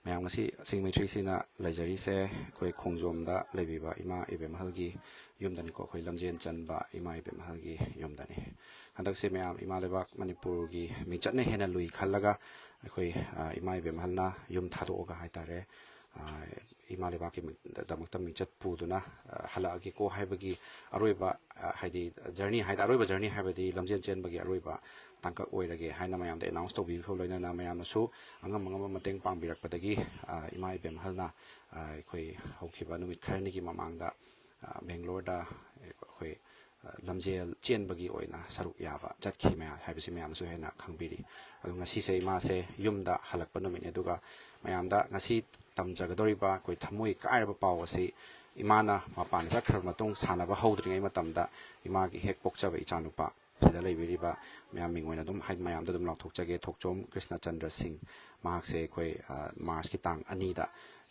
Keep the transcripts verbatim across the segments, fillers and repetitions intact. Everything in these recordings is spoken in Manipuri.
ꯃꯌꯥꯝ, ꯉꯁꯤ ꯁꯤꯡꯃꯩꯊ꯭ꯔꯤꯁꯤꯅ ꯂꯩꯖꯔꯤꯁꯦ ꯑꯩꯈꯣꯏ ꯈꯣꯡꯖꯣꯝꯗ ꯂꯩꯕꯤꯕ ꯏꯃꯥ ꯏꯕꯦꯝꯍꯜꯒꯤ ꯌꯨꯝꯗꯅꯤꯀꯣ, ꯑꯩꯈꯣꯏ ꯂꯝꯖꯦꯟ ꯆꯟꯕ ꯏꯃꯥ ꯏꯕꯦꯝꯍꯜꯒꯤ ꯌꯨꯝꯗꯅꯤ꯫ ꯍꯟꯗꯛꯁꯦ ꯃꯌꯥꯝ ꯏꯃꯥ ꯂꯩꯕꯥꯛ ꯃꯅꯤꯄꯨꯔꯒꯤ ꯃꯤꯡꯆꯠꯅ ꯍꯦꯟꯅ ꯂꯨꯏ ꯈꯜꯂꯒ ꯑꯩꯈꯣꯏ, ꯑ, ꯏꯃꯥ ꯏꯕꯦꯝꯍꯜꯅ ꯌꯨꯝ ꯊꯥꯗꯣꯛꯑꯒ ꯍꯥꯏꯇꯥꯔꯦ, ꯑ, ꯏꯃꯥ ꯂꯩꯕꯥꯛꯀꯤ ꯃꯤ-, ꯗꯃꯛꯇ ꯃꯤꯡꯆꯠ ꯄꯨꯗꯨꯅ, ꯑ, ꯍꯜꯂꯛꯑꯒꯦꯀꯣ ꯍꯥꯏꯕꯒꯤ ꯑꯔꯣꯏꯕ, ꯑ, ꯍꯥꯏꯗꯤ ꯖꯔꯅꯤ ꯍꯥꯏꯗꯤ ꯑꯔꯣꯏꯕ ꯖꯔꯅꯤ ꯍꯥꯏꯕꯗꯤ ꯂꯝꯖꯦꯟ ꯆꯦꯟꯕꯒꯤ ꯑꯔꯣꯏꯕ ꯇꯥꯡꯀꯛ ꯑꯣꯏꯔꯒꯦ ꯍꯥꯏꯅ ꯃꯌꯥꯝꯗ ꯑꯦꯅꯥꯎꯟꯁ ꯇꯧꯕꯤꯕꯒ ꯂꯣꯏꯅꯅ ꯃꯌꯥꯝꯅꯁꯨ ꯑꯉꯝ ꯑꯉꯝꯕ ꯃꯇꯦꯡ ꯄꯥꯡꯕꯤꯔꯛꯄꯗꯒꯤ, ꯑ, ꯏꯃꯥ ꯏꯕꯦꯝꯍꯜꯅ, ꯑ, ꯑꯩꯈꯣꯏ ꯍꯧꯈꯤꯕ ꯅꯨꯃꯤꯠ ꯈꯔꯅꯤꯒꯤ ꯃꯃꯥꯡꯗ, ꯑ, ꯕꯦꯡꯒ꯭ꯂꯣꯔꯗ ꯑꯩꯈꯣꯏ, ꯑ, ꯂꯝꯖꯦꯜ ꯆꯦꯟꯕꯒꯤ ꯑꯣꯏꯅ ꯁꯔꯨꯛ ꯌꯥꯕ ꯆꯠꯈꯤ ꯃꯌꯥꯝ ꯍꯥꯏꯕꯁꯤ ꯃꯌꯥꯝꯅꯁꯨ ꯍꯦꯟꯅ ꯈꯪꯕꯤꯔꯤ꯫ ꯑꯗꯨ ꯉꯁꯤꯁꯦ ꯏꯃꯥꯁꯦ ꯌꯨꯝꯗ ꯍꯜꯂꯛꯄ ꯅꯨꯃꯤꯠꯅꯤ꯫ ꯑꯗꯨꯒ ꯃꯌꯥꯝꯗ ꯉꯁꯤ ꯇꯝꯖꯒꯗꯧꯔꯤꯕ ꯑꯩꯈꯣꯏ ꯊꯃꯣꯏ ꯀꯥꯏꯔꯕ ꯄꯥꯎ ꯑꯁꯤ, ꯏꯃꯥꯅ ꯃꯄꯥꯟ ꯆꯠꯈ꯭ꯔꯕ ꯃꯇꯨꯡ ꯁꯥꯟꯅꯕ ꯍꯧꯗ꯭ꯔꯤꯉꯩ ꯃꯇꯝꯗ ꯏꯃꯥꯒꯤ ꯍꯦꯛ ꯄꯣꯛꯆꯕ ꯏꯆꯥꯅꯨꯄꯥ ꯁꯤꯗ ꯂꯩꯕꯤꯔꯤꯕ ꯃꯌꯥꯝ ꯃꯤꯡ ꯑꯣꯏꯅ ꯑꯗꯨꯝ ꯍꯥꯏ-, ꯃꯌꯥꯝꯗ ꯑꯗꯨꯝ ꯂꯥꯎꯊꯣꯛꯆꯒꯦ꯫ ꯊꯣꯛꯆꯣꯝ ꯀ꯭ꯔꯤꯁꯅꯆꯟꯗ꯭ꯔ ꯁꯤꯡ, ꯃꯍꯥꯛꯁꯦ ꯑꯩꯈꯣꯏ, ꯑ, ꯃꯥꯔꯆꯀꯤ ꯇꯥꯡ ꯑꯅꯤꯗ,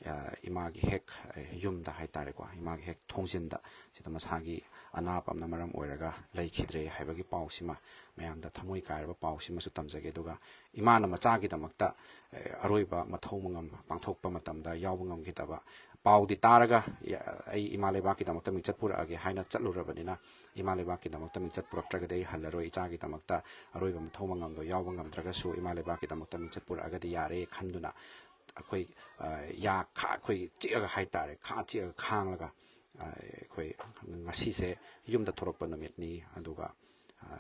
ꯑ, ꯏꯃꯥꯒꯤ ꯍꯦꯛ, ꯑ, ꯌꯨꯝꯗ ꯍꯥꯏꯇꯥꯔꯦꯀꯣ, ꯏꯃꯥꯒꯤ ꯍꯦꯛ ꯊꯣꯡꯖꯤꯟꯗ ꯁꯤꯗ ꯃꯁꯥꯒꯤ ꯑꯅꯥꯕ ꯑꯃꯅ ꯃꯔꯝ ꯑꯣꯏꯔꯒ ꯂꯩꯈꯤꯗ꯭ꯔꯦ ꯍꯥꯏꯕꯒꯤ ꯄꯥꯎꯁꯤꯃ ꯃꯌꯥꯝꯗ ꯊꯃꯣꯏ ꯀꯥꯏꯔꯕ ꯄꯥꯎꯁꯤꯃꯁꯨ ꯇꯝꯖꯒꯦ꯫ ꯑꯗꯨꯒ ꯏꯃꯥꯅ ꯃꯆꯥꯒꯤꯗꯃꯛꯇ, ꯑ, ꯑꯔꯣꯏꯕ ꯃꯊꯧ ꯃꯉꯝ ꯄꯥꯡꯊꯣꯛꯄ ꯃꯇꯝꯗ ꯌꯥꯎꯕ ꯉꯝꯈꯤꯗꯕ ꯄꯥꯎꯗꯤ ꯇꯥꯔꯒ, ꯌ-, ꯑꯩ ꯏꯃꯥ ꯂꯩꯕꯥꯛꯀꯤꯗꯃꯛꯇ ꯃꯤꯡꯆꯠ ꯄꯨꯔꯛꯑꯒꯦ ꯍꯥꯏꯅ ꯆꯠꯂꯨꯔꯕꯅꯤꯅ, ꯏꯃꯥ ꯂꯩꯕꯥꯛꯀꯤꯗꯃꯛꯇ ꯃꯤꯡꯆꯠ ꯄꯨꯔꯛꯇ꯭ꯔꯒꯗꯤ ꯑꯩ ꯍꯜꯂꯔꯣꯏ, ꯏꯆꯥꯒꯤꯗꯃꯛꯇ ꯑꯔꯣꯏꯕ ꯃꯊꯧ ꯃꯉꯝꯗꯣ ꯌꯥꯎꯕ ꯉꯝꯗ꯭ꯔꯒꯁꯨ ꯏꯃꯥ ꯂꯩꯕꯥꯛꯀꯤꯗꯃꯛꯇ ꯃꯤꯡꯆꯠ ꯄꯨꯔꯛꯑꯒꯗꯤ ꯌꯥꯔꯦ ꯈꯟꯗꯨꯅ ꯑꯩꯈꯣꯏ, ꯑ, ꯌꯥ ꯈꯥ-, ꯑꯩꯈꯣꯏ ꯆꯤꯛꯑꯒ ꯍꯥꯏꯇꯥꯔꯦ, ꯈꯥ ꯆꯤꯛꯑꯒ ꯈꯥꯡꯂꯒ, ꯑ, ꯑꯩꯈꯣꯏ ꯉꯁꯤꯁꯦ ꯌꯨꯝꯗ ꯊꯣꯔꯛꯄ ꯅꯨꯃꯤꯠꯅꯤ꯫ ꯑꯗꯨꯒ, ꯑ,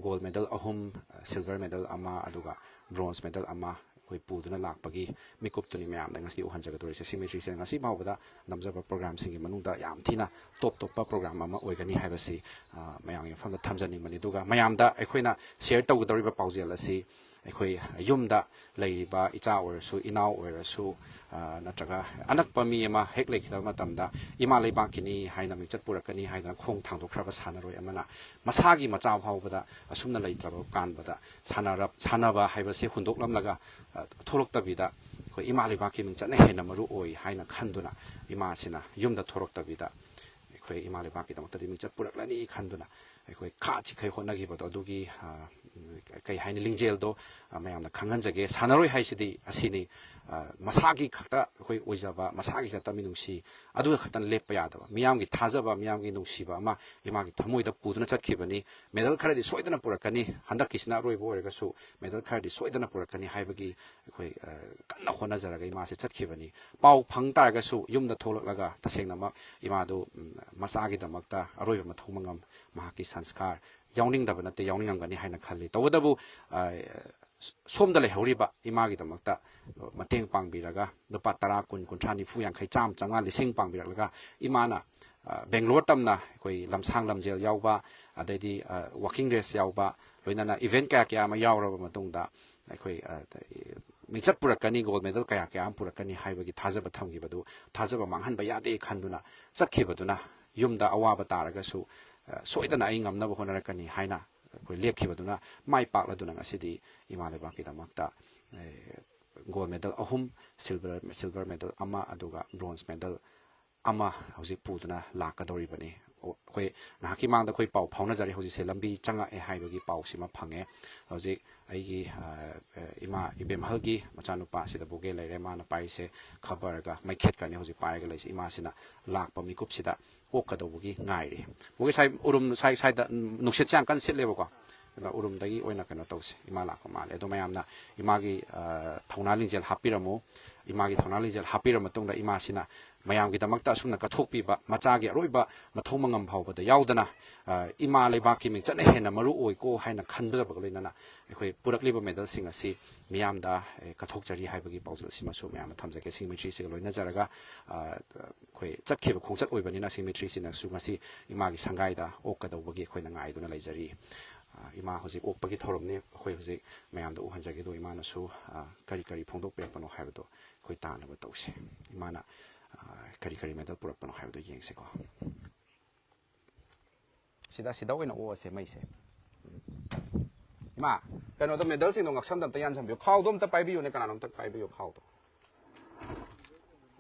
ꯒꯣꯜ ꯃꯦꯗꯜ ꯑꯍꯨꯝ, ꯑ, ꯁꯤꯜꯚꯔ ꯃꯦꯗꯜ ꯑꯃ, ꯑꯗꯨꯒ ꯕ꯭ꯔꯣꯟꯖ ꯃꯦꯗꯜ ꯑꯃ ꯑꯩꯈꯣꯏ ꯄꯨꯗꯨꯅ ꯂꯥꯛꯄꯒꯤ ꯃꯤꯀꯨꯞꯇꯨꯅꯤ ꯃꯌꯥꯝꯗ ꯉꯁꯤ ꯎꯍꯟꯖꯒꯗꯧꯔꯤꯁꯦ꯫ ꯁꯤꯡꯃꯩꯊ꯭ꯔꯤꯁꯦ ꯉꯁꯤ ꯐꯥꯎꯕꯗ ꯅꯝꯖꯕ ꯄ꯭ꯔꯣꯒ꯭ꯔꯥꯝꯁꯤꯡꯒꯤ ꯃꯅꯨꯡꯗ ꯌꯥꯝ ꯊꯤꯅ ꯇꯣꯞ ꯇꯣꯞꯄ ꯄ꯭ꯔꯣꯒ꯭ꯔꯥꯝ ꯑꯃ ꯑꯣꯏꯒꯅꯤ ꯍꯥꯏꯕꯁꯤ, ꯑ, ꯃꯌꯥꯝꯒꯤ ꯃꯐꯝꯗ ꯊꯝꯖꯅꯤꯡꯕꯅꯤ꯫ ꯑꯗꯨꯒ ꯃꯌꯥꯝꯗ ꯑꯩꯈꯣꯏꯅ ꯁꯤꯌꯔ ꯇꯧꯒꯗꯧꯔꯤꯕ ꯄꯥꯎꯖꯦꯜ ꯑꯁꯤ ꯑꯩꯈꯣꯏ ꯌꯨꯝꯗ ꯂꯩꯔꯤꯕ ꯏꯆꯥ ꯑꯣꯏꯔꯁꯨ, ꯏꯅꯥꯎ ꯑꯣꯏꯔꯁꯨ, ꯑ, ꯅꯠꯇ꯭ꯔꯒ ꯑꯅꯛꯄ ꯃꯤ ꯑꯃ ꯍꯦꯛ ꯂꯩꯈꯤꯗꯕ ꯃꯇꯝꯗ ꯏꯃꯥ ꯂꯩꯕꯥꯛꯀꯤꯅꯤ ꯍꯥꯏꯅ ꯃꯤꯡꯆꯠ ꯄꯨꯔꯛꯀꯅꯤ ꯍꯥꯏꯗꯅ ꯈꯣꯡ ꯊꯥꯡꯗꯣꯛꯈ꯭ꯔꯕ ꯁꯥꯟꯅꯔꯣꯏ ꯑꯃꯅ ꯃꯁꯥꯒꯤ ꯃꯆꯥ ꯐꯥꯎꯕꯗ ꯑꯁꯨꯝꯅ ꯂꯩꯇ꯭ꯔꯕ ꯀꯥꯟꯕꯗ ꯁꯥꯟꯅꯔꯞ-, ꯁꯥꯟꯅꯕ ꯍꯥꯏꯕꯁꯤ ꯍꯨꯟꯗꯣꯛꯂꯝꯂꯒ, ꯑ, ꯊꯣꯛꯂꯛꯇꯕꯤꯗ ꯑꯩꯈꯣꯏ ꯏꯃꯥ ꯂꯩꯕꯥꯛꯀꯤ ꯃꯤꯡꯆꯠꯅ ꯍꯦꯟꯅ ꯃꯔꯨ ꯑꯣꯏ ꯍꯥꯏꯅ ꯈꯟꯗꯨꯅ ꯏꯃꯥꯁꯤꯅ ꯌꯨꯝꯗ ꯊꯣꯛꯂꯛꯇꯕꯤꯗ ꯑꯩꯈꯣꯏ ꯏꯃꯥ ꯂꯩꯕꯥꯛꯀꯤꯗꯃꯛꯇꯗꯤ ꯃꯤꯡꯆꯠ ꯄꯨꯔꯛꯂꯅꯤ ꯈꯟꯗꯨꯅ ꯑꯩꯈꯣꯏ ꯈꯥ ꯆꯤꯛꯈꯩ ꯍꯣꯠꯅꯈꯤꯕꯗꯣ, ꯑꯗꯨꯒꯤ, ꯑ, ꯀꯩ ꯍꯥꯏꯅꯤ, ꯂꯤꯡꯖꯦꯜꯗꯣ, ꯑ, ꯃꯌꯥꯝꯗ ꯈꯪꯍꯟꯖꯒꯦ꯫ ꯁꯥꯟꯅꯔꯣꯏ ꯍꯥꯏꯁꯤꯗꯤ ꯑꯁꯤꯅꯤ, ꯑ, ꯃꯁꯥꯒꯤ ꯈꯛꯇ ꯑꯩꯈꯣꯏ ꯑꯣꯏꯖꯕ, ꯃꯁꯥꯒꯤ ꯈꯛꯇ ꯃꯤꯅꯨꯡꯁꯤ, ꯑꯗꯨꯒ ꯈꯛꯇꯅ ꯂꯦꯞꯄ ꯌꯥꯗꯕ, ꯃꯤꯌꯥꯝꯒꯤ ꯊꯥꯖꯕ, ꯃꯤꯌꯥꯝꯒꯤ ꯅꯨꯡꯁꯤꯕ ꯑꯃ ꯏꯃꯥꯒꯤ ꯊꯃꯣꯏꯗ ꯄꯨꯗꯨꯅ ꯆꯠꯈꯤꯕꯅꯤ꯫ ꯃꯦꯗꯜ ꯈꯔꯗꯤ ꯁꯣꯏꯗꯅ ꯄꯨꯔꯛꯀꯅꯤ, ꯍꯟꯗꯛꯀꯤꯁꯤꯅ ꯑꯔꯣꯏꯕ ꯑꯣꯏꯔꯒꯁꯨ ꯃꯦꯗꯜ ꯈꯔꯗꯤ ꯁꯣꯏꯗꯅ ꯄꯨꯔꯛꯀꯅꯤ ꯍꯥꯏꯕꯒꯤ ꯑꯩꯈꯣꯏ ꯀꯟꯅ ꯍꯣꯠꯅꯖꯔꯒ ꯏꯃꯥꯁꯦ ꯆꯠꯈꯤꯕꯅꯤ꯫ ꯄꯥꯎ ꯐꯪ ꯇꯥꯔꯒꯁꯨ ꯌꯨꯝꯗ ꯊꯣꯛꯂꯛꯂꯒ ꯇꯁꯦꯡꯅꯃꯛ ꯏꯃꯥꯗꯨ ꯃꯆꯥꯒꯤꯗꯃꯛꯇ ꯑꯔꯣꯏꯕ ꯃꯊꯧ ꯃꯉꯝ, ꯃꯍꯥꯛꯀꯤ ꯁꯟꯁꯀꯥꯔ ꯌꯥꯎꯅꯤꯡꯗꯕ ꯅꯠꯇꯦ, ꯌꯥꯎꯅꯤꯡꯉꯝꯒꯅꯤ ꯍꯥꯏꯅ ꯈꯜꯂꯤ꯫ ꯇꯧꯕꯇꯕꯨ ꯁꯣꯝꯗ ꯂꯩꯍꯧꯔꯤꯕ ꯏꯃꯥꯒꯤꯗꯃꯛꯇ ꯃꯇꯦꯡ ꯄꯥꯡꯕꯤꯔꯒ ꯂꯨꯄꯥ ꯇꯔꯥ, ꯀꯨꯟ, ꯀꯨꯟꯊ꯭ꯔꯥ, ꯅꯤꯐꯨ, ꯌꯥꯡꯈꯩ, ꯆꯥꯝꯃ, ꯆꯥꯝꯃꯉꯥ, ꯂꯤꯁꯤꯡ ꯄꯥꯡꯕꯤꯔꯛꯂꯒ ꯏꯃꯥꯅ ꯕꯦꯡꯒ꯭ꯂꯣꯔ ꯇꯝꯅ ꯑꯩꯈꯣꯏ ꯂꯝꯁꯥꯡ ꯂꯝꯖꯦꯜ ꯌꯥꯎꯕ, ꯑꯗꯩꯗꯤ ꯋꯥꯀꯤꯡ ꯔꯦꯁ ꯌꯥꯎꯕ, ꯂꯣꯏꯅꯅ ꯏꯚꯦꯟ ꯀꯌꯥ ꯀꯌꯥ ꯑꯃ ꯌꯥꯎꯔꯕ ꯃꯇꯨꯡꯗ ꯑꯩꯈꯣꯏ ꯃꯤꯡꯆꯠ ꯄꯨꯔꯛꯀꯅꯤ, ꯒꯣꯜ ꯃꯦꯗꯜ ꯀꯌꯥ ꯀꯌꯥ ꯑꯃ ꯄꯨꯔꯛꯀꯅꯤ ꯍꯥꯏꯕꯒꯤ ꯊꯥꯖꯕ ꯊꯝꯈꯤꯕꯗꯨ ꯊꯥꯖꯕ ꯃꯥꯡꯍꯟꯕ ꯌꯥꯗꯦ ꯈꯟꯗꯨꯅ ꯆꯠꯈꯤꯕꯗꯨꯅ ꯌꯨꯝꯗ ꯑꯋꯥꯕ ꯇꯥꯔꯒꯁꯨ ꯁꯣꯏꯗꯅ ꯑꯩ ꯉꯝꯅꯕ ꯍꯣꯠꯅꯔꯛꯀꯅꯤ ꯍꯥꯏꯅ ꯑꯩꯈꯣꯏ ꯂꯦꯞꯈꯤꯕꯗꯨꯅ ꯃꯥꯏ ꯄꯥꯛꯂꯗꯨꯅ ꯉꯁꯤꯗꯤ ꯏꯃꯥ ꯂꯩꯕꯥꯛꯀꯤꯗꯃꯛꯇ ꯒꯣꯜ ꯃꯦꯗꯜ ꯑꯍꯨꯝ, ꯁꯤꯜꯚꯔ ꯁꯤꯜꯚꯔ ꯃꯦꯗꯜ ꯑꯃ, ꯑꯗꯨꯒ ꯕ꯭ꯔꯣꯟꯖ ꯃꯦꯗꯜ ꯑꯃ ꯍꯧꯖꯤꯛ ꯄꯨꯗꯨꯅ ꯂꯥꯛꯀꯗꯧꯔꯤꯕꯅꯤ꯫ ꯑꯩꯈꯣꯏ ꯉꯥꯏꯍꯥꯛꯀꯤ ꯃꯥꯡꯗ ꯑꯩꯈꯣꯏ ꯄꯥꯎ ꯐꯥꯎꯅꯖꯔꯤ, ꯍꯧꯖꯤꯛꯁꯦ ꯂꯝꯕꯤ ꯆꯪꯉꯛꯑꯦ ꯍꯥꯏꯕꯒꯤ ꯄꯥꯎꯁꯤꯃ ꯐꯪꯉꯦ꯫ ꯍꯧꯖꯤꯛ ꯑꯩꯒꯤ ꯏꯃꯥ ꯏꯕꯦꯝꯍꯜꯒꯤ ꯃꯆꯥꯅꯨꯄꯥ ꯁꯤꯗ ꯕꯣꯒꯦ ꯂꯩꯔꯦ, ꯃꯥꯅ ꯄꯥꯏꯔꯤꯁꯦ ꯈꯕꯔꯒ ꯃꯩꯈꯦꯠꯀꯅꯤ ꯍꯧꯖꯤꯛ ꯄꯥꯏꯔꯒ ꯂꯩꯁꯦ꯫ ꯏꯃꯥꯁꯤꯅ ꯂꯥꯛꯄ ꯃꯤꯀꯨꯞꯁꯤꯗ ꯑꯣꯛꯀꯗꯧꯕꯒꯤ ꯉꯥꯏꯔꯤ꯫ ꯕꯣꯒꯦ ꯁꯥꯏ ꯎꯔꯨꯝ ꯁꯥꯏ ꯁꯥꯏꯗ ꯅꯨꯡꯁꯤꯠꯁꯦ ꯌꯥꯝ ꯀꯟꯅ ꯁꯤꯠꯂꯦꯕꯀꯣ, ꯑꯗꯨꯅ ꯎꯔꯨꯝꯗꯒꯤ ꯑꯣꯏꯅ ꯀꯩꯅꯣ ꯇꯧꯁꯦ꯫ ꯏꯃꯥ ꯂꯥꯛꯄ ꯃꯥꯜꯂꯦ꯫ ꯑꯗꯣ ꯃꯌꯥꯝꯅ ꯏꯃꯥꯒꯤ ꯊꯧꯅꯥ ꯂꯤꯡꯖꯦꯜ ꯍꯥꯞꯄꯤꯔꯝꯃꯨ꯫ ꯏꯃꯥꯒꯤ ꯊꯧꯅꯥ ꯂꯤꯡꯖꯦꯜ ꯍꯥꯞꯄꯤꯔꯕ ꯃꯇꯨꯡꯗ ꯏꯃꯥꯁꯤꯅ ꯃꯌꯥꯝꯒꯤꯗꯃꯛꯇ ꯑꯁꯨꯝꯅ ꯀꯠꯊꯣꯛꯄꯤꯕ, ꯃꯆꯥꯒꯤ ꯑꯔꯣꯏꯕ ꯃꯊꯧ ꯃꯉꯝ ꯐꯥꯎꯕꯗ ꯌꯥꯎꯗꯅ ꯏꯃꯥ ꯂꯩꯕꯥꯛꯀꯤ ꯃꯤꯡꯆꯠꯅ ꯍꯦꯟꯅ ꯃꯔꯨ ꯑꯣꯏꯀꯣ ꯍꯥꯏꯅ ꯈꯟꯖꯕꯒ ꯂꯣꯏꯅꯅ ꯑꯩꯈꯣꯏ ꯄꯨꯔꯛꯂꯤꯕ ꯃꯦꯗꯜꯁꯤꯡ ꯑꯁꯤ ꯃꯤꯌꯥꯝꯗ ꯀꯠꯊꯣꯛꯆꯔꯤ ꯍꯥꯏꯕꯒꯤ ꯄꯥꯎꯖꯦꯜ ꯑꯁꯤꯃꯁꯨ ꯃꯌꯥꯝꯅ ꯊꯝꯖꯒꯦ꯫ ꯁꯤꯡ ꯃꯩꯇ꯭ꯔꯤꯁꯤꯒ ꯂꯣꯏꯅꯖꯔꯒ ꯑꯩꯈꯣꯏ ꯆꯠꯈꯤꯕ ꯈꯣꯡꯆꯠ ꯑꯣꯏꯕꯅꯤꯅ ꯁꯤꯡ ꯃꯩꯇ꯭ꯔꯤꯁꯤꯅꯁꯨ ꯉꯁꯤ ꯏꯃꯥꯒꯤ ꯁꯪꯒꯥꯏꯗ ꯑꯣꯛꯀꯗꯧꯕꯒꯤ ꯑꯩꯈꯣꯏꯅ ꯉꯥꯏꯗꯨꯅ ꯂꯩꯖꯔꯤ꯫ ꯏꯃꯥ ꯍꯧꯖꯤꯛ ꯑꯣꯛꯄꯒꯤ ꯊꯧꯔꯝꯅꯤ, ꯑꯩꯈꯣꯏ ꯍꯧꯖꯤꯛ ꯃꯌꯥꯝꯗ ꯎꯍꯟꯖꯒꯦ꯫ ꯑꯗꯣ ꯏꯃꯥꯅꯁꯨ ꯀꯔꯤ ꯀꯔꯤ ꯐꯣꯡꯗꯣꯛꯄꯤꯔꯛꯄꯅꯣ ꯍꯥꯏꯕꯗꯣ ꯑꯩꯈꯣꯏ ꯇꯥꯅꯕ ꯇꯧꯁꯦ꯫ ꯏꯃꯥꯅ ꯀꯔꯤ ꯀꯔꯤ ꯃꯦꯗꯜ ꯄꯨꯔꯛꯄꯅꯣ ꯍꯥꯏꯕꯗꯣ ꯌꯦꯡꯁꯦꯀꯣ꯫ ꯁꯤꯗ ꯁꯤꯗ ꯑꯣꯏꯅ ꯑꯣꯛꯑꯁꯦ ꯃꯩꯁꯦ꯫ ꯏꯃꯥ, ꯀꯩꯅꯣꯗꯣ ꯃꯦꯗꯜꯁꯤꯡꯗꯣ ꯉꯛꯁꯝꯗ ꯑꯝꯇ ꯌꯥꯟꯁꯟꯕꯤꯌꯨ꯫ ꯈꯥꯎꯗꯣ ꯑꯝꯇ ꯄꯥꯏꯕꯤꯌꯨꯅꯦ, ꯀꯅꯥꯅꯣ ꯑꯝꯇ ꯄꯥꯏꯕꯤꯌꯨ ꯈꯥꯎꯗꯣ꯫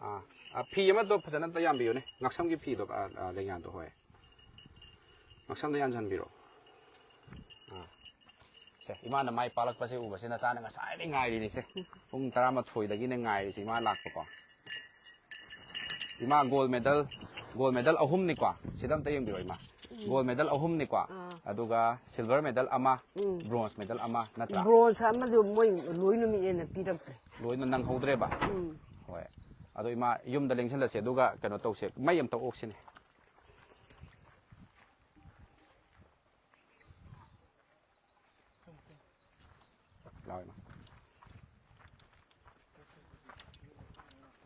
ꯑꯥ, ꯑꯥ, ꯐꯤ ꯑꯃꯗꯣ ꯐꯖꯅ ꯑꯝꯇ ꯌꯥꯟꯕꯤꯌꯨꯅꯦ, ꯉꯛꯁꯝꯒꯤ ꯐꯤꯗꯣ, ꯑꯥ, ꯑꯥ, ꯂꯦꯡꯌꯥꯟꯗꯣ, ꯍꯣꯏ꯫ ꯉꯛꯁꯝꯗ ꯌꯥꯟꯁꯟꯕꯤꯔꯣ꯫ ꯑꯥ꯫ ꯁꯦ, ꯏꯃꯥꯅ ꯃꯥꯏ ꯄꯥꯛꯂꯛꯄꯁꯦ ꯎꯕꯁꯦ ꯅꯆꯥꯅ ꯉꯁꯥꯏꯗꯩ ꯉꯥꯏꯔꯤꯅꯤꯁꯦ꯫ ꯄꯨꯡ ꯇꯔꯥꯃꯥꯊꯣꯏꯗꯒꯤꯅꯦ ꯉꯥꯏꯔꯤꯁꯦ ꯏꯃꯥ ꯂꯥꯛꯄꯀꯣ꯫ ꯏꯃꯥ gold medal, gold medal ꯑꯍꯨꯝꯅꯤꯀꯣ꯫ ꯁꯤꯗ ꯑꯝꯇ ꯌꯦꯡꯕꯤꯔꯣ ꯏꯃꯥ꯫ Gold medal ꯑꯍꯨꯝꯅꯤꯀꯣ꯫ ꯑꯥ꯫ ꯑꯗꯨꯒ silver medal ꯑꯃ, ꯎꯝ꯫ Bronze medal ꯑꯃ, ꯅꯠꯇ꯭ꯔꯥ? Bronze ꯑꯃꯗꯨ ꯃꯣꯏ ꯂꯣꯏ ꯅꯨꯃꯤꯠ ꯍꯦꯟꯅ ꯄꯤꯔꯛꯇ꯭ꯔꯦ꯫ ꯂꯣꯏꯅ ꯅꯪꯍꯧꯗ꯭ꯔꯦꯕ꯫ ꯎꯝ꯫ ꯍꯣꯏ꯫ ꯑꯗꯣ ꯏꯃꯥ ꯌꯨꯝꯗ ꯂꯦꯡꯁꯤꯜꯂꯁꯦ, ꯑꯗꯨꯒ ꯀꯩꯅꯣ ꯇꯧꯁꯦ, ꯃꯩ ꯑꯝꯇ ꯑꯣꯛꯁꯤꯅꯦ꯫ ꯂꯥꯎ ꯏꯃꯥ꯫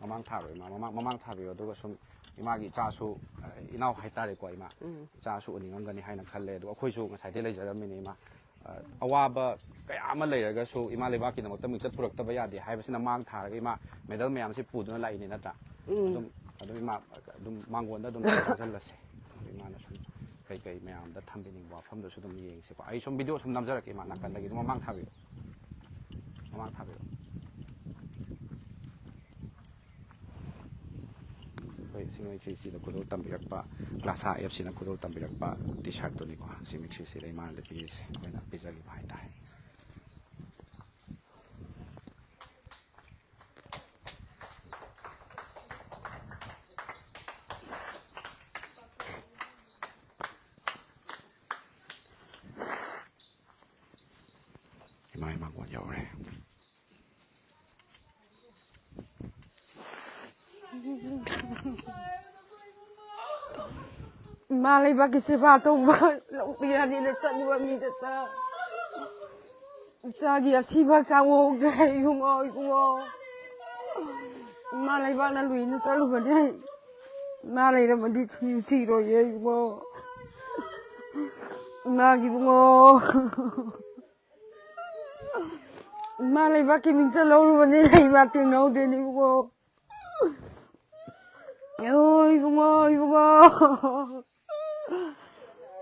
ꯃꯃꯥꯡ ꯊꯥꯔꯣ ꯏꯃꯥ, ꯃꯃꯥꯡ, ꯃꯃꯥꯡ ꯊꯥꯕꯤꯌꯣ꯫ ꯑꯗꯨꯒ ꯁꯨꯝ ꯏꯃꯥꯒꯤ ꯏꯆꯥꯁꯨ, ꯑ, ꯏꯅꯥꯎ ꯍꯥꯏꯇꯥꯔꯦꯀꯣ ꯏꯃꯥ, ꯎꯝ꯫ ꯏꯆꯥꯁꯨ ꯎꯅꯤꯡꯉꯝꯒꯅꯤ ꯍꯥꯏꯅ ꯈꯜꯂꯦ꯫ ꯑꯗꯣ ꯑꯩꯈꯣꯏꯁꯨ ꯉꯁꯥꯏꯗꯩ ꯂꯩꯖꯔꯝꯃꯤꯅꯦ ꯏꯃꯥ꯫ ꯑ, ꯑꯋꯥꯕ ꯀꯌꯥ ꯑꯃ ꯂꯩꯔꯒꯁꯨ ꯏꯃꯥ ꯂꯩꯕꯥꯛꯀꯤꯗꯃꯛꯇ ꯃꯤꯡꯆꯠ ꯄꯨꯔꯛꯇꯕ ꯌꯥꯗꯦ ꯍꯥꯏꯕꯁꯤꯅ ꯃꯥꯡ ꯊꯥꯔꯒ ꯏꯃꯥ medal ꯃꯌꯥꯝꯁꯤ ꯄꯨꯗꯨꯅ ꯂꯥꯛꯏꯅꯦ ꯅꯠꯇ꯭ꯔꯥ? ꯎꯝ꯫ ꯑꯗꯨꯝ, ꯑꯗꯨꯝ ꯏꯃꯥ ꯑꯗꯨꯝ ꯃꯥꯡꯒꯣꯟꯗ ꯑꯗꯨꯝ ꯆꯪꯁꯤꯜꯂꯁꯦ꯫ ꯑꯗꯨ ꯏꯃꯥꯅ ꯁꯨꯝ ꯀꯩꯀꯩ ꯃꯌꯥꯝꯗ ꯊꯝꯕꯤꯅꯤꯡꯕ ꯋꯥꯐꯝꯗꯨꯁꯨ ꯑꯗꯨꯝ ꯌꯦꯡꯁꯤꯀꯣ꯫ ꯑꯩ ꯁꯨꯝ video ꯁꯨꯝ ꯅꯝꯖꯔꯛꯀꯦ ꯏꯃꯥ ꯅꯥꯀꯟꯗꯒꯤ꯫ ꯑꯗꯨꯝ ꯃꯃꯥꯡ ꯊꯥꯕꯤꯌꯨ꯫ ꯃꯃꯥꯡ ꯊꯥꯕꯤꯌꯨ꯫ ꯑꯩꯈꯣꯏ ꯁꯤꯡꯉꯩ ꯁꯤꯗ ꯈꯨꯗꯣꯜ ꯇꯝꯕꯤꯔꯛꯄ, Class A F Cꯅ ꯈꯨꯗꯣꯜ ꯇꯝꯕꯤꯔꯛꯄ T-shirtꯇꯨꯅꯤꯀꯣ꯫ ꯁꯤ ꯃꯤꯛꯁꯤꯁꯤꯗ ꯏꯃꯥꯅ ꯄꯤꯔꯤꯁꯦ, ꯑꯩꯈꯣꯏꯅ ꯄꯤꯖꯈꯤꯕ ꯍꯥꯏꯇꯥꯔꯦ꯫ ꯏꯃꯥ ꯏꯃꯥꯡꯒꯣꯟ ꯌꯧꯔꯦ꯫ ꯏꯃꯥ ꯂꯩꯕꯥꯛꯀꯤ ꯁꯦꯕꯥ ꯇꯧꯕ ꯂꯧꯕ ꯌꯥꯗꯦꯅ ꯆꯠꯂꯤꯕ ꯃꯤꯗꯇ ꯏꯆꯥꯒꯤ ꯑꯁꯤꯕ ꯍꯛꯆꯥꯡ ꯎꯍꯧꯗ꯭ꯔꯦ ꯏꯕꯨꯡꯉꯣ, ꯏꯕꯨꯡꯉꯣ꯫ ꯏꯃꯥ ꯂꯩꯕꯥꯛꯅ ꯂꯨꯏꯅ ꯆꯠꯂꯨꯕꯅꯦ꯫ ꯏꯃꯥ ꯂꯩꯔꯝꯃꯗꯤ ꯊꯤ-, ꯊꯤꯔꯣꯏꯌꯦ ꯏꯕꯨꯡꯉꯣ꯫ ꯏꯃꯥꯒꯤ ꯏꯕꯨꯡꯉꯣ꯫ ꯏꯃꯥ ꯂꯩꯕꯥꯛꯀꯤ ꯃꯤꯡꯆꯠ ꯂꯧꯔꯨꯕꯅꯦ, ꯏꯃꯥ ꯊꯦꯡꯅꯍꯧꯗꯦꯅꯦ ꯏꯕꯨꯡꯉꯣ꯫ ꯑꯣ, ꯏꯕꯨꯡꯉꯣ, ꯏꯕꯨꯡꯉꯣ꯫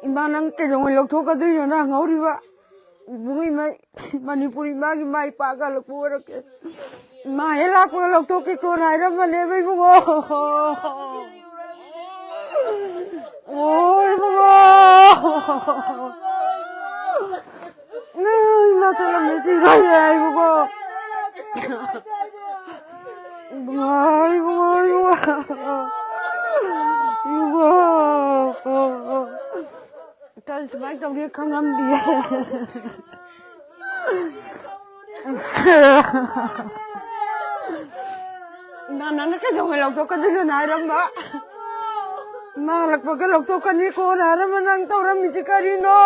ꯏꯃꯥ, ꯅꯪ ꯀꯩꯗꯧꯉꯩ ꯂꯧꯊꯣꯛꯀꯗꯣꯏꯅꯣ ꯅꯪ ꯍꯪꯍꯧꯔꯤꯕ? ꯏꯕꯨꯡꯉꯣ, ꯏꯃꯥ, ꯃꯅꯤꯄꯨꯔ ꯏꯃꯥꯒꯤ ꯃꯥꯏ ꯄꯥꯛꯑꯒ ꯍꯜꯂꯛꯄ ꯑꯣꯏꯔꯛꯀꯦ꯫ ꯏꯃꯥ ꯍꯦꯛ ꯂꯥꯛꯄꯒ ꯂꯧꯊꯣꯛꯀꯦꯀꯣꯅ ꯍꯥꯏꯔꯝꯕꯅꯦꯕ, ꯏꯕꯨꯡꯉꯣ꯫ ꯑꯣ, ꯏꯕꯨꯡꯉꯣ꯫ ꯏꯃꯥ ꯆꯠꯂꯝꯃꯦ ꯁꯤ ꯏꯃꯥ ꯌꯥꯏꯕꯀꯣ꯫ ꯏꯕꯨꯡꯉꯣ, ꯏꯕꯨꯡꯉꯣ, ꯏꯕꯨꯡꯉꯣ꯫ ꯏꯕꯨꯡꯉꯣ꯫ ꯀꯔꯤ ꯁꯨꯃꯥꯏꯅ ꯇꯧꯒꯦ ꯈꯪꯉꯝꯗꯤꯌꯦ꯫ ꯏꯃꯥ, ꯅꯪꯅ ꯀꯩꯗꯧꯉꯩ ꯂꯧꯊꯣꯛꯀꯗꯣꯏꯅꯣ ꯍꯥꯏꯔꯝꯕ? ꯏꯃꯥ ꯍꯜꯂꯛꯄꯒ ꯂꯧꯊꯣꯛꯀꯅꯤ ꯀꯣꯟꯅ ꯍꯥꯏꯔꯝꯕ, ꯅꯪ ꯇꯧꯔꯝꯃꯤꯁꯤ ꯀꯔꯤꯅꯣ?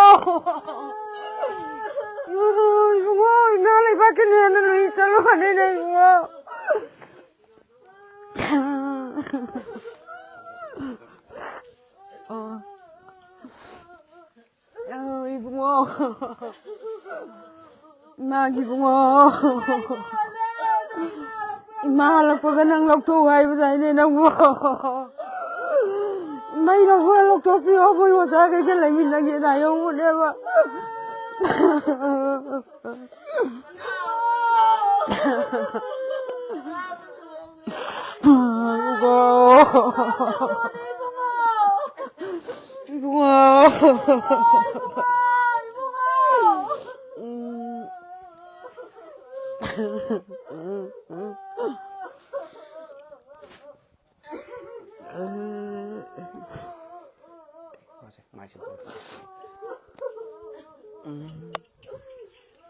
ꯏꯕꯨꯡꯉꯣ, ꯏꯃꯥ ꯂꯩꯕꯥꯛꯀꯤꯅꯦꯅ ꯂꯣꯏ ꯆꯠꯂꯨꯕꯅꯤꯅꯦ ꯏꯕꯨꯡꯉꯣ꯫ ꯑꯣ꯫ ꯑꯧ, ꯏꯕꯨꯡꯉꯣ꯫ ꯏꯃꯥꯒꯤ ꯏꯕꯨꯡꯉꯣ꯫ ꯏꯃꯥ ꯍꯜꯂꯛꯄꯒ ꯅꯪ ꯂꯧꯊꯣꯛꯎ ꯍꯥꯏꯕꯗꯥꯏꯅꯦ ꯅꯪꯕꯨ? ꯃꯩ ꯂꯧꯕ ꯂꯧꯊꯣꯛꯄꯤꯌꯣ, ꯑꯩꯈꯣꯏ ꯑꯣꯖꯥꯈꯩꯒ ꯂꯩꯃꯤꯟꯅꯒꯦꯅ ꯍꯥꯏꯍꯧꯕꯅꯦꯕ꯫ ꯃꯥꯁꯦ, ꯃꯥꯏꯁꯦ꯫ ꯎꯝ꯫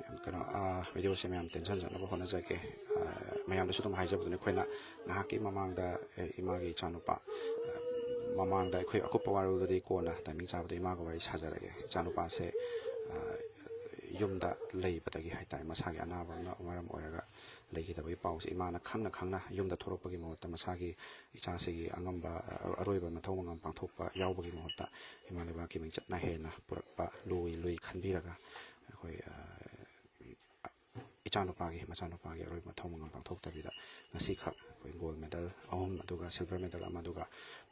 ꯌꯥꯝ ꯀꯩꯅꯣ, ꯑꯥ, videoꯁꯦ ꯃꯌꯥꯝ tension ꯆꯠꯅꯕ ꯍꯣꯠꯅꯖꯒꯦ꯫ ꯑꯥ, ꯃꯌꯥꯝꯗꯁꯨ ꯑꯗꯨꯝ ꯍꯥꯏꯖꯕꯗꯨꯅꯤ, ꯑꯩꯈꯣꯏꯅ ꯉꯥꯏꯍꯥꯛꯀꯤ ꯃꯃꯥꯡꯗ, ꯑꯦ, ꯏꯃꯥꯒꯤ ꯏꯆꯥꯅꯨꯄꯥ, ꯑꯥ, ꯃꯃꯥꯡꯗ ꯑꯩꯈꯣꯏ ꯑꯀꯨꯞꯄ ꯋꯥꯔꯣꯜꯗꯨꯗꯤ ꯀꯣꯟꯅ timing ꯆꯥꯕꯗ ꯏꯃꯥꯒ ꯋꯥꯔꯤ ꯁꯥꯖꯔꯒꯦ꯫ ꯏꯆꯥꯅꯨꯄꯥꯁꯦ, ꯑꯥ, ꯌꯨꯝꯗ ꯂꯩꯕꯗꯒꯤ ꯍꯥꯏꯇꯥꯔꯦ, ꯃꯁꯥꯒꯤ ꯑꯅꯥꯕꯅ ꯃꯔꯝ ꯑꯣꯏꯔꯒ ꯂꯩꯈꯤꯗꯕꯒꯤ ꯄꯥꯎꯁꯦ ꯏꯃꯥꯅ ꯈꯪꯅ ꯈꯪꯅ ꯌꯨꯝꯗ ꯊꯣꯛꯂꯛꯄꯒꯤ ꯃꯍꯨꯠꯇ ꯃꯁꯥꯒꯤ ꯏꯆꯥꯁꯤꯒꯤ ꯑꯉꯝꯕ, ꯑ-, ꯑꯔꯣꯏꯕ ꯃꯊꯧ ꯃꯉꯝ ꯄꯥꯡꯊꯣꯛꯄ ꯌꯥꯎꯕꯒꯤ ꯃꯍꯨꯠꯇ ꯏꯃꯥ ꯂꯩꯕꯥꯛꯀꯤ ꯃꯤꯡꯆꯠꯅ ꯍꯦꯟꯅ ꯄꯨꯔꯛꯄ ꯂꯨꯏ ꯂꯨꯏ ꯈꯟꯕꯤꯔꯒ ꯑꯩꯈꯣꯏ, ꯑ, ꯏꯆꯥꯅꯨꯄꯥꯒꯤ, ꯃꯆꯥꯅꯨꯄꯥꯒꯤ ꯑꯔꯣꯏꯕ ꯃꯊꯧ ꯃꯉꯝ ꯄꯥꯡꯊꯣꯛꯇꯕꯤꯗ ꯉꯁꯤꯈꯛ ꯑꯩꯈꯣꯏ gold medal ꯑꯍꯨꯝ, ꯑꯗꯨꯒ silver medal ꯑꯃ, ꯑꯗꯨꯒ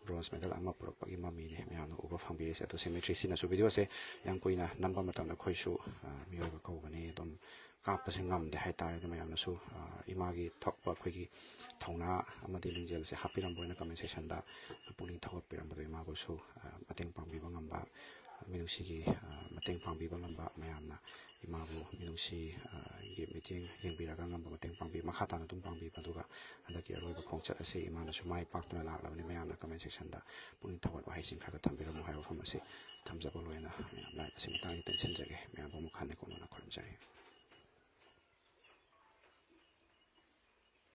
bronze medal ꯑꯃ ꯄꯨꯔꯛꯄꯒꯤ ꯃꯃꯤꯅꯦ ꯃꯌꯥꯝꯅ ꯎꯕ ꯐꯪꯕꯤꯔꯤꯁꯦ꯫ ꯑꯗꯣ cemetery ꯁꯤꯅꯁꯨ videoꯁꯦ ꯌꯥꯝ ꯀꯨꯏꯅ ꯅꯝꯕ ꯃꯇꯝꯗ ꯑꯩꯈꯣꯏꯁꯨ, ꯑ, ꯃꯤꯑꯣꯏꯕ ꯀꯧꯕꯅꯤ, ꯑꯗꯨꯝ ꯀꯥꯞꯄꯁꯦ ꯉꯝꯗꯦ ꯍꯥꯏꯇꯥꯔꯦ꯫ ꯑꯗꯨ ꯃꯌꯥꯝꯅꯁꯨ, ꯑ, ꯏꯃꯥꯒꯤ ꯊꯣꯛꯄ ꯑꯩꯈꯣꯏꯒꯤ ꯊꯧꯅꯥ ꯑꯃꯗꯤ ꯂꯤꯡꯖꯦꯜꯁꯦ ꯍꯥꯞꯄꯤꯔꯝꯕ ꯑꯣꯏꯅ comment sectionꯗ ꯄꯨꯛꯅꯤꯡ ꯊꯧꯒꯠꯄꯤꯔꯝꯕꯗꯣ ꯏꯃꯥꯕꯨꯁꯨ, ꯑ, ꯃꯇꯦꯡ ꯄꯥꯡꯕꯤꯕ ꯉꯝꯕ, ꯃꯤꯅꯨꯡꯁꯤꯒꯤ, ꯑ, ꯃꯇꯦꯡ ꯄꯥꯡꯕꯤꯕ ꯉꯝꯕ ꯃꯌꯥꯝꯅ ꯏꯃꯥꯕꯨ ꯃꯤꯅꯨꯡꯁꯤ, ꯑ, ꯒꯤ ꯃꯤꯠꯌꯦꯡ ꯌꯦꯡꯕꯤꯔꯒ ꯉꯝꯕ ꯃꯇꯦꯡ ꯄꯥꯡꯕꯤ-, ꯃꯈꯥ ꯇꯥꯅ ꯑꯗꯨꯝ ꯄꯥꯡꯕꯤꯕ, ꯑꯗꯨꯒ ꯍꯟꯗꯛꯀꯤ ꯑꯔꯣꯏꯕ ꯈꯣꯡꯆꯠ ꯑꯁꯤ ꯏꯃꯥꯅꯁꯨ ꯃꯥꯏ ꯄꯥꯛꯇꯨꯅ ꯂꯥꯛꯂꯕꯅꯤ꯫ ꯃꯌꯥꯝꯅ comment section ꯗ ꯄꯨꯛꯅꯤꯡ ꯊꯧꯒꯠ ꯋꯥꯍꯩꯁꯤꯡ ꯈꯔ ꯈꯔ ꯊꯝꯕꯤꯔꯝꯃꯨ ꯍꯥꯏꯕ ꯋꯥꯐꯝ ꯑꯁꯤ ꯊꯝꯖꯕ ꯂꯣꯏꯅ ꯃꯌꯥꯝ live ꯑꯁꯤ ꯃꯇꯥꯡꯁꯤꯗ ꯇꯦꯟꯁꯤꯟꯖꯒꯦ꯫ ꯃꯌꯥꯝꯕꯨ ꯑꯃꯨꯛ ꯍꯟꯅ ꯀꯣꯟꯅꯅ ꯈꯨꯔꯨꯝꯖꯔꯤ꯫